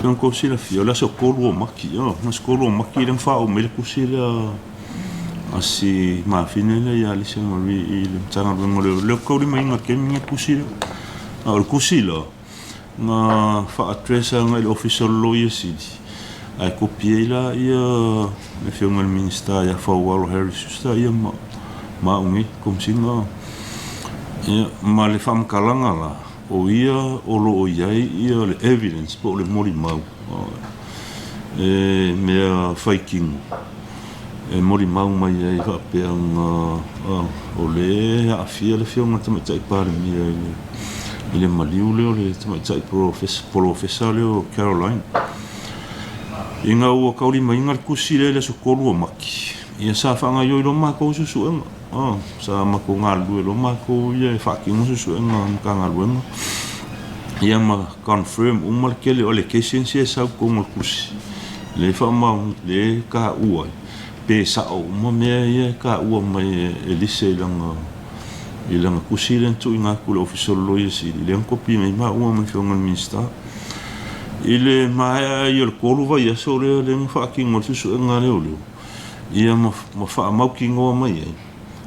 Pei ona tou silafia, o le aso 3 o Mati, o le aso 3 o Mati lea na faaoo mai ai le tusi lea a si mafine lea ia Alisa Marie i le Matagaluega o Leoleo. Lea ou te taulimaina i le taimi lenei le tusi lea. A o le tusi la, na faa-address agai i le Ofisa o le Loia Sili, ae kopi ai la le Afioga i le Minisita ia Faualo Harry Schuster ia ma au nei, Komesina. Ia, ma le faamatalaga la, o ia o lo o i ai le evidence po o le molimau e mea faitino e molimau mai ai faapea na o lea e aafia le Afioga i le Tamaitai Palemia i le maliu lea o le Tamaitai Polofesa lea o Caroline. Ina ua taulimaina le tusi lea i le aso 3 o Mati, ia sa faagaoioi loa matou suesuega. Sa matou galulue loa matou ia e faatino suesuega a le Matagaluega ia ma confirm uma le tele o allegations ia e sau i totonu o le tusi lea e faamaoni, lea e taua ai pe sao uma mea ia e taua mai e Lisa i lana tusi lea na tuuina atu i le Ofisa o le Loia Sili lea na kopi mai ai maua ma le Afioga i le Minisita. I le maea ai o le 3 vaiaso lea na faatino ai le suesuega a leoleo, ia ma faamautinoa mai ai,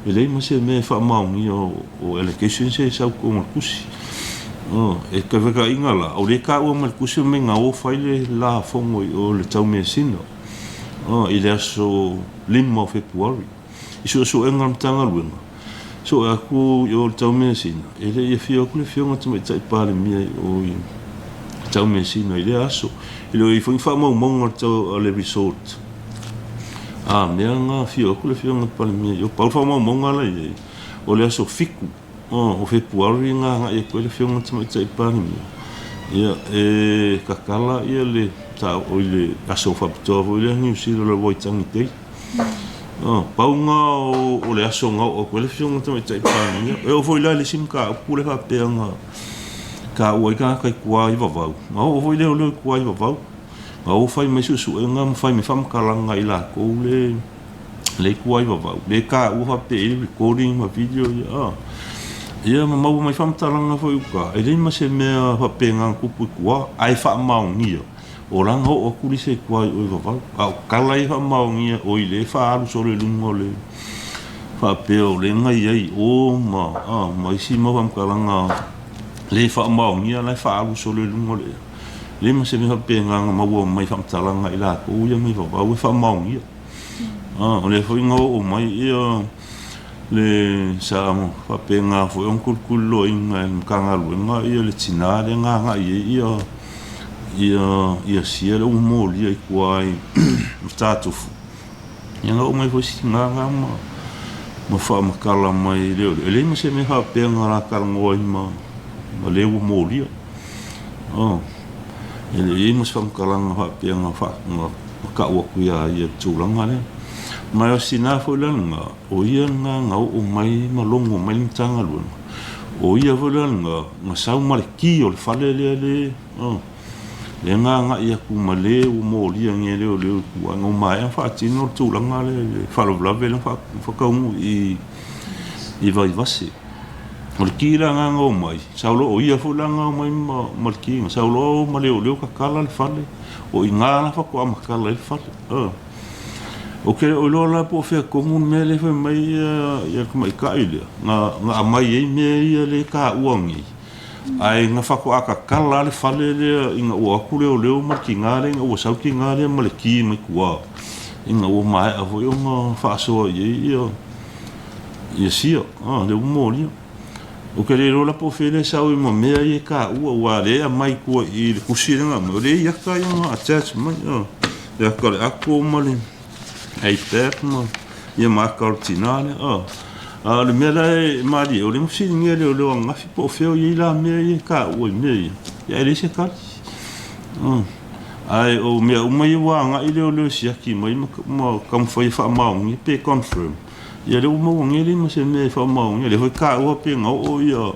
e leai ma se mea e faamaonia o allegations ia e sau i totonu o le tusi. E fevaaiga la, o lea e taua mai i le tusi fai mai na o fai le la fono i o i le Taumeasina i le aso 5 o Fepuari. I suesuega a le Matagaluega, sue atu i o i le Taumeasina, e le i afio atu le Afioga i le Tamaitai Palemia i o i le Taumeasina i lea aso. E le o i ai foi ni faamaumauga a le resort a mea na afio atu le Afioga i le Palemia i o. Pau le faamaumauga la e i ai, o le aso 7 o Fepuari na agai atu ai le Afioga i le Tamaitai Palemia, ia, e tatala le aso faapitoa foi lea Niu Sila o le Waitangi Day. Pau lena o le aso na oo atu ai le Afioga i le Tamaitai Palemia. E oo foi la i le isi mataupu lea faapea na taua ai tagata i tua i Vavau, na oo foi leoleo i tua i Vavau, na o fai mai suesuega ma fai mai faamatalaga i latou lea i tua i Vavau, lea e taua faapea e i ai recording ma video ia. Ia ma maua mai faamatalaga foi i uta, e leai ma se mea faapena na tupu i tua, ae faamaonia O la na oo atu Lisa i tua i o i Vavau, a o tala ia faamaonia o i lea e faaalu solo i luga o le faapea o lea na i ai i o ma, a, ma isi mau faamatalaga le faamaonia la e faaalu solo i luga o le ea. Leai ma se mea faapena na maua mai faamatalaga i latou ia mai Vavau e faamaonia. A, o lea foi na oo mai ia le sa faapena foi ona tulituliloaina e le Matagaluega ia le tina lea na agai i ai ia ia sia lea ua molia i tua i Matatufu. Ia na oo mai foi si tina lena ma faamatala mai le e leai ma se mea faapea na la talanoa ai ma le ua molia. Oh, e le i ai ma se faamatalaga faapea na tau atu ia ia i le tulaga lea. Ma o si tina foi la lena, o ia lena na oo mai ma logo mai le Matagaluega. O ia foi la lena na sau ma le ki o le fale lea le, lea na agai atu ma le ua molia nei e leoleo i tua. Ina ua maea ona faatino le tulaga lea i le faalavelave lea na faataunuu i Vaivase. O le ki la lena na omai, sau loa, o ia foi la na omai ma le ki, na sau loa o ma leoleo tatala le fale, o i ina la faatoa matala ai le fale. Ou te le o iloa la po o fea tonu le mea lea fai mai ia le tamaitai lea na aumai ai mea ia lea e taua nei, ae na faatoa tatala lava le fale lea ina ua o atu leoleo ma le tina lea, ina ua sau le tina lea ma le ki mai tua, ina ua maea foi ona faasoa i ai ia sia, lea ua molia. Ou te le iloa la po o fea lea e sau ai ma mea ia e taua, aua o lea e aumai i tua i le tusi lea na aumai, o lea e i ata ia na attach mai, le ata o le ato ma le iPad ma ia ma ata o le tina lea. A o le mea la e malie, o lea na fesiligia e leoleo ananafi po o fea o i ai la mea ia e taua i mea ia, ae leai se tali. Ae o mea uma ia ua agai leoleo e siaki mai ma taumafai e faamaonia pe confirm. Ia lea ua maua nei leai ma se mea e faamaonia. O lea foi e taua pe na oo ia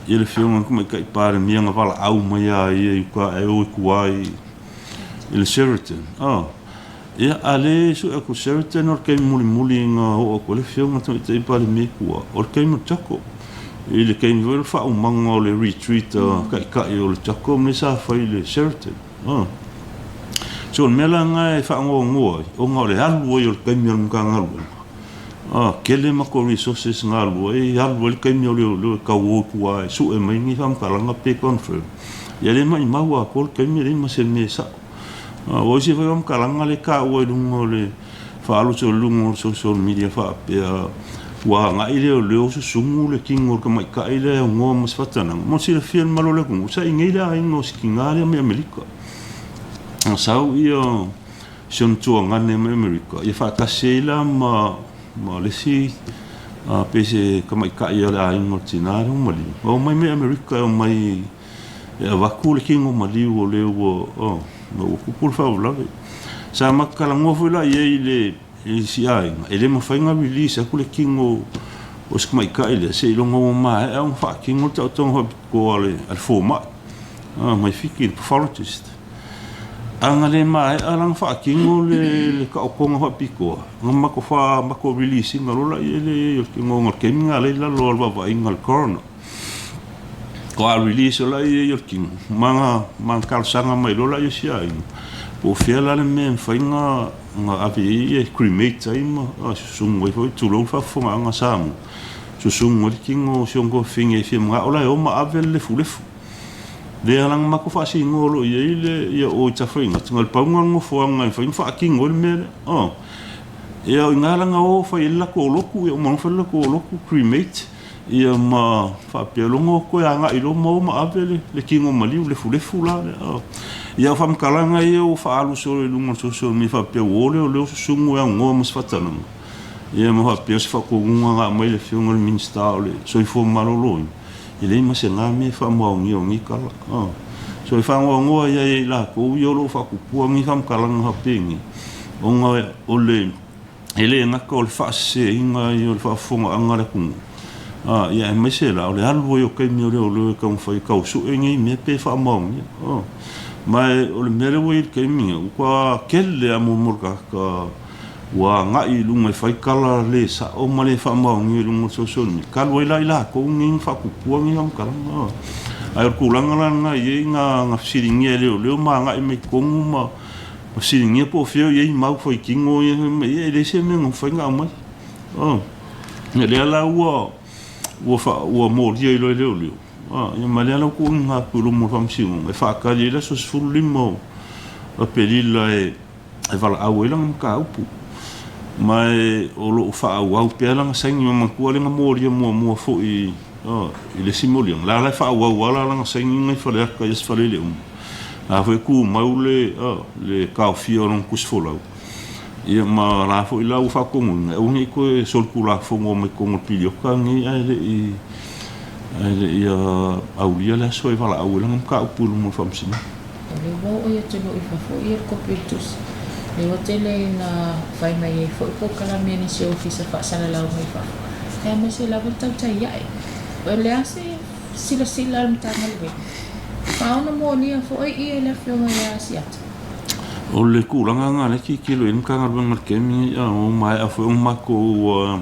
le Afioga i le Tamaitai Palemia na valaau mai ia ia i uta e o i tua i le Sheraton. Ia, a o lea e sue atu Sheraton o le taimi mulimuli na oo atu ai le Afioga i le Tamaitai Palemia i tua, o le taimi o le CHOGM. I le taimi foi o le faaumaga o le retreat a Taitai o le CHOGM lea sa fai i le Sheraton. So o le mea la lena e faanoanoa ai, ona o le alu ai o le taimi o le Matagaluega, tele matou resources na alu ai, alu ai le taimi o leoleo e tau o i tua e sue mai ni faamatalaga pe confirm. Ia lea e maumau atoa le taimi e leai ma se mea e sao. Aua o isi foi faamatalaga lea e taua i luga o le faaalu atu i luga o le social media faapea ua agai leoleo susugu le tino o le tamaitai lea e aunoa ma se faatanaga. Mo le silafia e le mamalu o le atunuu, sa i nei le aiga o si tina lea mai Amerika. Na sau ia si ona tuagane mai Amerika ia faatasi ai la ma le isi pei se tamaitai o le aiga o le tina lea ua maliu. Na omai mai Amerika e omai e avatu le tino maliu o le ua ua tupu le faalavelave. Sa matou talanoa foi la i ai i le isi aiga, e le mafai ona release atu le tino o si tamaitai lea seiloga ua maea ona faatino le taotoga faapitoa a le fomai mai Fiti, le pathologist. A na le maea la ona faatino le taotoga faapitoa, ona matou release ina loa lea o le tino ona o le taimi lena o lea e i lalo o le vaavaaiga a le coroner. Faatoa release loa lea i ai o le tino ma na talosaga mai loa lea o si aiga po o fea la le mea e mafai ona ave i ai e cremate ai ma susugu ai foi, tulou le faafofogaaga a Samoa, susugu ai le tino o si ona tuafafine e fia manao la e o ma ave le lefulefu. Lea la na matou faasinoa loa i ai le ia o i Tafaigata, na o le pau lena o le nofoaga e mafai ona faatino ai le mea lea. Ia o i ina la na o fai ai le latou lotu, ia uma loa ona fai le latou lotu cremate. Ia ma faapea loa ona toe agai loa ma o ma ave le tino maliu, lefulefu la lea. Ia o faamatalaga ia ua faaalu solo i luga o le social media faapea ua o leoleo susugu e aunoa ma se faatanaga. Ia ma faapea o se faatonuga na aumai e le Afioga i le Minisita o le Soifua Maloloina, e leai ma se na mea e faamaonia o nei tala. So e faanoanoa ai ia i latou ia o lo o faatupua nei faamatalaga faapenei, ona o le E le gata o le faaseseina ia o le faafofogaaga a le atunuu, ia aemaise la o le alu ai o taimi o leoleo e taumafai e tau sue nei mea pe faamaonia. Ma o le mea lea ua i ai i le taimi lenei, ua matua tele lava mo le tagata ua agai i luga e fai tala le sao ma le faamaonia i luga o le social media, talu ai la i latou nei na faatupua nei faamatalaga. Ae o le tulaga la lena e i ai na fesiligia e leoleo ma agai mai i totonu ma Fesiligia po o fea o i ai mau faitino ia fai mai, e leai se mea na mafai ona aumai. Ia lea la ua ua molia ai loa e leoleo, ia ma lea la ua tuuina atu i luma o le Faamasinoga e faatali ai le aso 15 o Aperila e valaau ai lana mataupu. Ma o lo o faaauau pea lana saini, ma manatua lea na molia muamua foi i le isi moliaga, la la e faaauau lava la lana saini na i Faleata i Aso Faraile uma. La foi e tumau le le taofia o lona tusi folau, ia ma la foi la ua faatonuina e aua ne i toe solitulafono mai totonu o le piliota lenei ae le i ae le i aulia le aso e valaau ai lana mataupu i luma o le Faamasinoga. O lea ua oo i atunuu i fafo ia le kopi o le tusi. O lea ua tele ina fai mai ai foi polokalame a nisi o ofisa faasalalau mai fafo, aemaise lava le tautai ae. O le a se silasila a le Matagaluega? Ma ono molia foi ia le Afioga ia Asiata. O le tulaga lena o lea e tilotilo i ai le Matagaluega i le taimi lenei, ua maea foi ona matou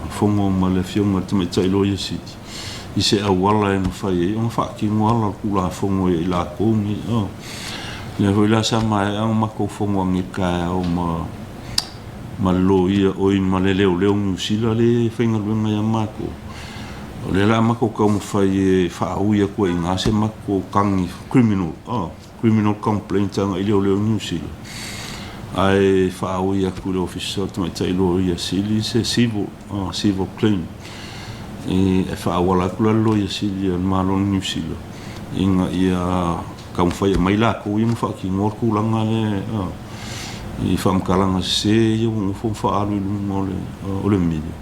fono ma le Afioga i le Tamaitai Loia Sili i se auala e mafai ai ona faatino ala o le Tulafono ia i latou nei. O lea foi la sa maea ona matou fono ananei i le taeao ma le loia, oi ma le leoleo Niu Sila lea e faigaluega ia matou. O lea o le a matou taumafai e faaui atu ai i ina se matou tagi criminal, criminal complaint agai i leoleo Niu Sila, ae faaui atu i le Ofisa o le Tamaitai Loia Sili se civil, civil claim e faaauala atu la le Loia Sili a le Malo o Niu Sila ina ia taumafai e aumai latou ia ma faatinoa le tulaga lea i faamatalaga sese ia ua nofo ma faaalu i luga o le media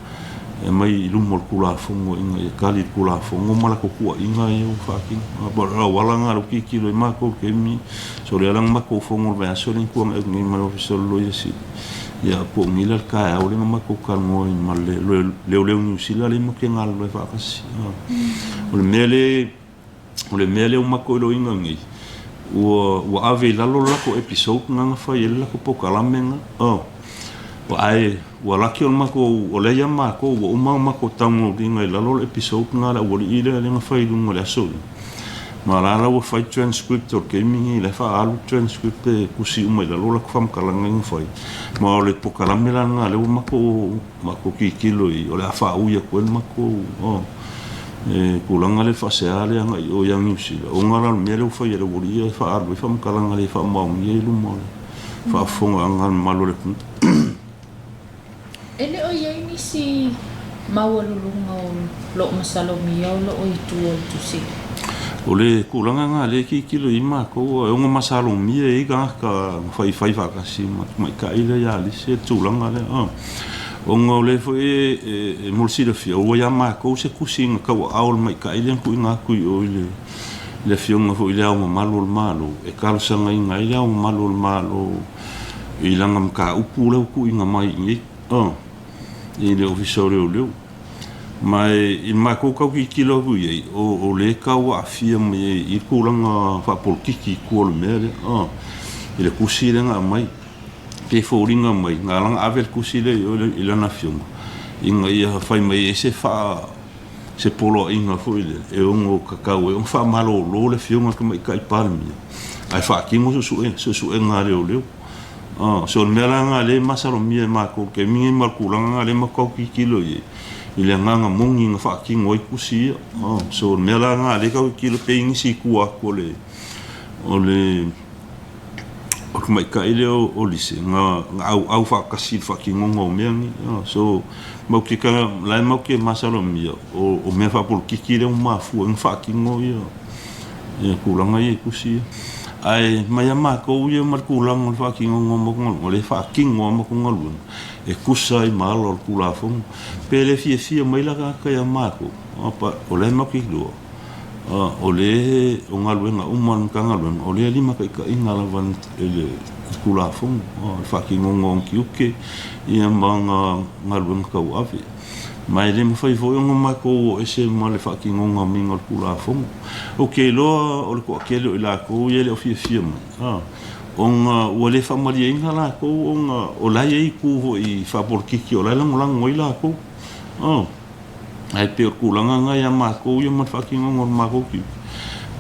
e aumai i luma o le Tulafono ina ia tali i le Tulafono ma latou tuuaiga ia ua faatino. O le auala lena lea ua tilotilo ai matou i le taimi, so o lea la na matou fono i le vaiaso lea na tuanai atu nei ma le Ofisa o le Loia Sili, ia po o nei la le taeao lea na matou talanoa ai ma le leoleo Niu Sila lea matou te galulue faatasi. O le mea lea O le mea lea ua matou iloiina nei, ua, ua ave i lalo le latou episode lena na fai ai le latou polokalame lena. Oh. Ae ua laki o le matou, o lea ia matou ua uma ona matou download ina i lalo le episode lena a le aualii lea, lea na fai i luga o le aso lea. Ma la la ua fai transcript o le taimi lenei, la e faaalu transcript e tusi uma i lalo latou faamatalaga ia na fai. Ma o le polokalame la lena lea ua matou matou tilotilo i ai, o le a faaui atu ai le matou tulaga lea faasea lea agai i o ia Niu Sila, ona la o le mea lea ua fai e le aualii ia e faaalu ai faamatalaga le faamaonia i luma o le faafofogaaga a le mamalu o le atunuu. E le o i ai nisi maualuluga o lo o masalomia o lo o i tua o le tusi. O le tulaga lena lea e tilotilo i ai matou, e ono masalomia e i ai tagata na faifai faatasi ma le tamaitai lea ia Lise le tulaga lea. Ona o lea foi e mo le silafia, ua ia matou se tusi na tauaao e le tamaitai lea na tuuina atu i o i le Afioga foi i Le Ao Mamalu o le Malo, e talosagaina ai Le Ao Mamalu o le Malo i lana mataupu lea ua tuuina mai i inei i le Ofisa o Leoleo. Ma i le matou tau tilotilo atu i ai, o lea e tau aafia mai ai i le tulaga faapolokiki i tua o le mea lea, i le tusi lea na aumai. Pei e foliga mai na ala ona ave le tusi lea i o i lana afioga, ina ia fai mai ai se faa se poloaiga foi lea e ono tatau ai ona faamalolo le afioga i le Tamaitai Palemia ae faatino suesuega a leoleo. So o le mea la lena lea e masalomia e matou i le taimi lenei ma le tulaga lena lea e matou tau tilotilo i ai i le agaga moni na faatino ai tusi ia. So o le mea la lena lea e tau tilotilo pe i ai nisi i tua atu o le o le tamaitai lea o Lise na auau faatasi i le faatinoga o mea nei. So, matou te la e matou te masalomia o mea faapolokiki lea ua mafua ai ona faatino ia tulaga ia i tusi ia. Ae mai lava matou ia ma le tulaga o le faatinoga o matou galuega, o lea e faatino lava matou galuega e tusa ai ma ala o le Tulafono. Pe le fiafia mai la tagata ia matou, o la e matou te iloa O le o galuega uma a le Matagaluega, o lea e limataitaiina lava e le Tulafono le faatinoga o ona tiute ma ana galuega tauave. Ma e le mafai foi ona matou o ese ma le faatinoga maiga o le Tulafono. Ou te iloa o le toatele o i latou ia e le o fiafia mai, ona ua le faamalieina latou ona o la e i ai itu foi faapolokiki o la e lagolago ai latou. Ae pei o le tulaga lena ia matou ia ma le faatinoga o le matou tiute,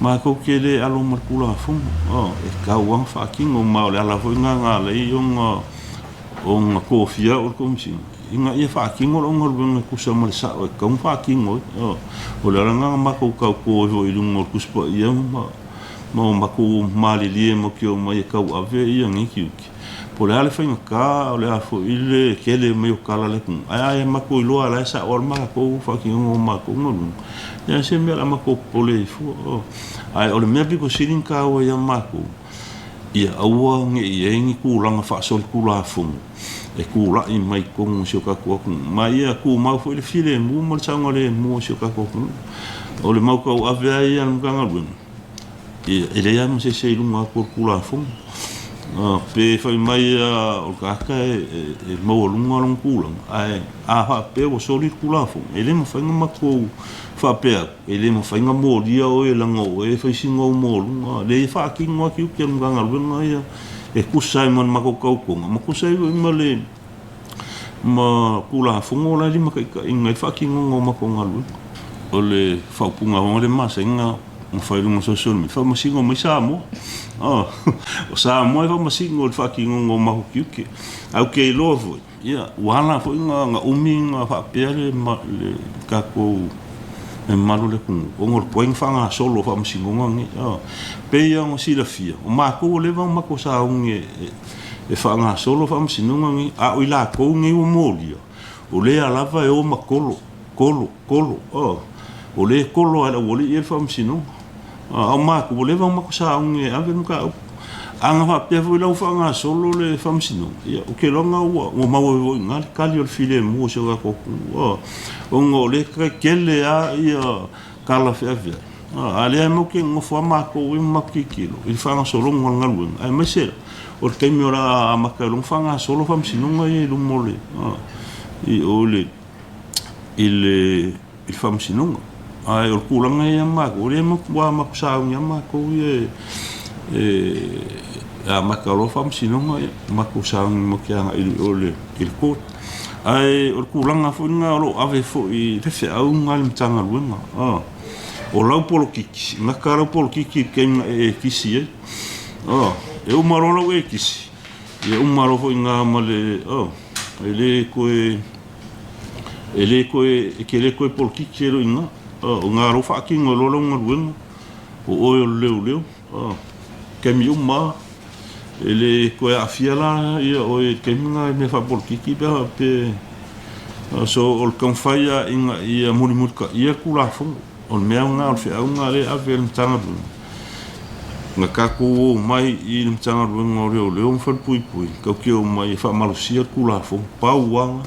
matou te le alo ma le Tulafono, e tatau lava ona faatino, ma o le ala foi lena na ala ai ona tofia au e le Komesina ina ia faatino lau galuega e tusa ma le sao e tatau ona faatino ai. O le ala lena na matou tauto ai foi i luga o le Tusi Paia ma matou malilie matou te omai e tauave nei tiute. Po o le a le faigata, o le a foi le tele mai o tala a le atunuu, ae a matou iloa lava o la e sao lava le matou faatinoga o matou galuega, e leai se mea o le a matou popole ai fua. Ae o le mea pito sili ona taua ia matou, ia aua ne i i ai ni tulaga faasolitulafono e tulai mai i totonu o si o tatou atunuu, ma ia tumau foi le filemu ma le saogalemu o si o tatou atunuu. O le mau tauave lava ia a le Matagaluega, E leai lava ma se isi e i luga atu o le Tulafono. Pe fai mai lava o le tagata e maualuga lona tulaga, ae a faapea ua soli le Tulafono, e le mafai ona matou faapea atu, e le mafai ona molia oe leaga o oe e fai sina ou moluga. Leai, e faatino lava tiute o le Matagaluega ia e tusa ai ma le matou tautoga ma tusa ai foi ma le ma Tulafono la e limataitaiina ai le faatinoga o matou galuega. O le faaupuga foi lea masani ona fai i luga o social media, faamasino mai Samoa. O Samoa e faamasino i le faatinoga o matou tiute. Ae ou te iloa foi, ia, ua ala foi ona umi ona faapea le tatou le mamalu o le atunuu, ona o le tuai ona faagasolo o faamasinoga nei. E pei lava ona silafia, o matou ua leva ona matou sauni e faagasolo faamasinoga nei, a o i latou nei ua molia, o lea lava e o ma kolo, kolo, kolo, o lea e kolo lava e le aualii ia le faamasinoga. A o matou, ua leva ona matou sauni e ave le mataupu. A na faapea foi la ua faagasolo le faamasinoga, ia ou te iloa ua maua ai foi i ina le tali o le filemu o si o tatou atunuu, ona o lea e tele lava tala feaveai, a o lea matou te nonofo lava matou ia ma matou tilotilo i le faagasologa o le galuega, aemaise la o le taimi o le a amata ai loa ona faagasolo faamasinoga ia i luma o le i o i le i le faamasinoga. Ae o le tulaga ia ia matou, o lea ua matou sauni lava matou ia e amata loa faamasinoga, ia matou sauni matou te agai i o i le court. Ae o le tulaga foi lena o lo o ave foi le feau lena i le Matagaluega. O lau polokiki, gata lau polokiki i le taimi na e ekisi ai. Oh, e uma loa lau ekisi, ia uma loa foi iga ma le, oh, e le toe, e le toe, e te le toe polokiki ai loa iga. Oh, o ga lou faatino ai loa lau galuega, o oe o le leoleo. Oh, taimi uma lava. E le toe aafia la ia oe i le taimi lena i mea faapolokiki pe a faapea so o le taumafai lava ina ia mulimulitaia le Tulafono. O le mea lena, o le feau lena lea e ave e le Matagaluega, na tatou omai i le Matagaluega o Leoleo ma Falepuipui, tatou te omai e faamalosia le Tulafono. Pau lava lena.